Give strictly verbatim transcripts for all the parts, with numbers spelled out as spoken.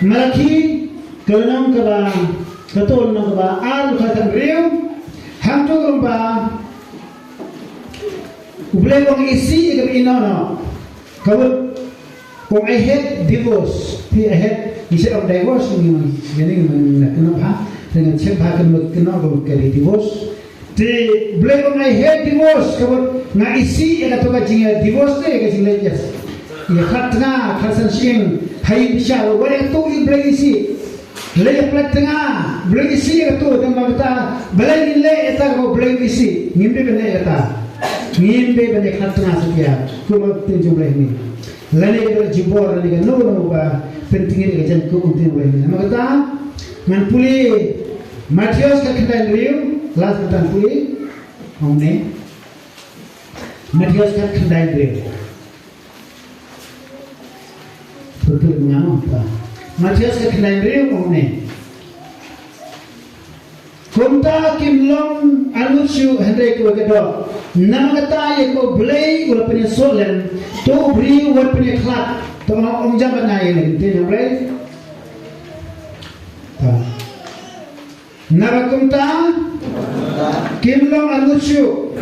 Malaki, ka lynnong kaba, ka lynnong kaba ar, ka khathynriew, hangto ka ong ba, U Blei u ong isih ïa kaba ïehnoh noh. Ka mut, u ong I hate divorce. Phi I hate, ngi shu ong divorce, ngi ong, ngi ong, ngi ong, ngi ong, ngi ong, ngi ong, ngi ong, ngi ong, ngi ong, ngi ong, ngi ong, ngi ong, ngi ong, divorce. Te, U Blei u ong I hate divorce, ka mut nga isih ïa kato ka jing, eh, divorce te, ka jingleh ïa, ïa khlad tnga, khlad san shyieng, ha ïing bishar, wat ïa kato U Blei isih. Leh ïa khlad tnga, U Blei isih ïa kato, tang ba kata, balei ngin leh ïa kata kaba U Blei isih, ngim dei ban leh ïa kata. Ngim dei ban ïa khlad tnga satia, kumba ktien jong U Blei hi. Lane ka jubor, lane kano kano ba, pyntngit ïa ka jaiñkup ktien U Blei hi. Namar kata, ngan pule, Mathaios ka khyndai hynriew, last ngan pule, ong ne. Mathaios ka khyndai hynriew. Putut nga ong ta. Mathaios ka khyndai hynriew ong ne. Kumta kim long angnud shuh hynrei kawei ka doh. Namar kata ïa kaba U Blei u la pynïasoh lem, to u briew wat pynïakhlad. To ong, ong jam bad nga ïa ne, ktien U Blei. Ta. Naba kumta, kim long angnud shuh,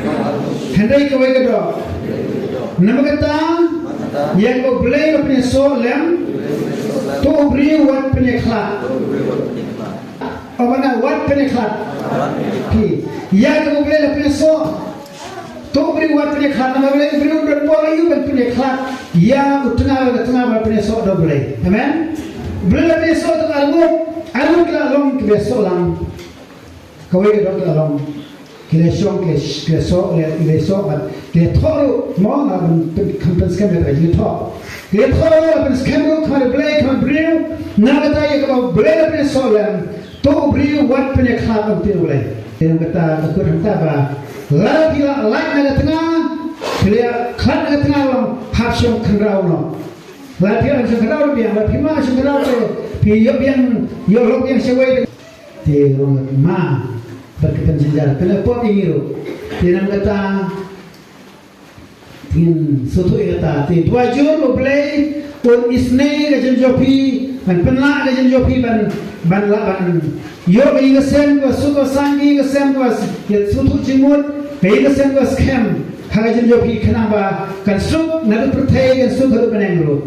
hynrei kawei ka doh. Namar kata, ïa kaba U Blei u la pynïasoh lem, to u briew wat pynïakhlad. Ong bad nga, wat pynïakhlad. Phi, ïa kaba U Blei u la pynïasoh. To u briew wat pynïakhlad, namar balei u briew un don bor aïu ban pynïakhlad ïa u tnga, ïa ka tnga ba la pynïasoh da U Blei. Amen. U Blei la pynïasoh da ka arngut, arngut ki la long kiba ïasoh lang. Kawei ka doh ki la long. Ki la shong, ki la sh-, ki la soh, ki la, ki la soh bad ki la thoh ruh, mo, la pyn, pyn, kham pynskhem ïa ka jingthoh. Ki la thoh ruh, la pynskhem ruh, kham U Blei, kham briew, namar kata ïa kaba U Blei la pynïasoh lem. To u briew wat pynïakhlad, ong ktien U Blei. Te ong kata ka kut hangta ba lada phi la lait na ka tnga, phi la khlad na ka tnga, long hap shong khynraw noh. Lada phi la shong khynraw biang, lada phi ma shong khynraw te phi ïoh biang, ïoh lok biang shawei. Te ong ma bad ka pynjynjar, pynïapot ïa ngi ruh. Te ong kata Ngin sngewthuh ïa kata. Te duwai jur ba U Blei un isynei ka jingim jong phi, ban pynlah ka jingim jong phi, ban, ban lah ban ïoh ka ïing ka sem kaba suk kaba sang, ka ïing ka sem kaba ïasngewthuh jingmut, ka ïing ka sem kaba skhem ha ka jingim jong phi, khnang ba kan suk naduh pyrthei, kan suk haduh bneng ruh.